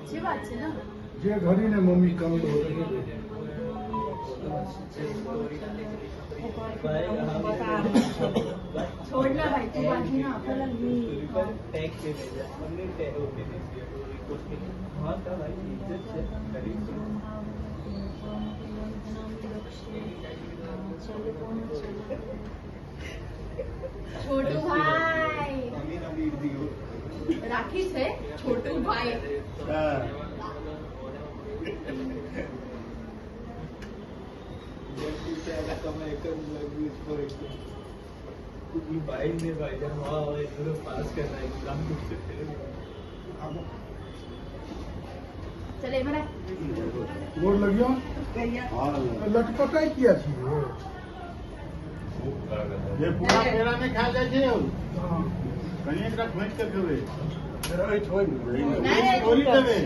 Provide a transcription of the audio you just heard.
अच्छी बात છે ને. જે ઘડી ને મમ્મી કમલો. छोड़ ना भाई, तू बाकी ना. छोटू ભાઈ, રાખી છે છોટુ ભાઈ. भाई ने भाईजान वाह इधर पास करना एग्जाम. ચલે મને. गोर लगियो. लटपटाइ किया छी? जे पूरा पेड़ा नहि खा जाइ छै यौ. हाँ. कनि एकरा खोंटि कऽ खेबै. एहि छोड़ि. नहीं. थोड़ी देबै.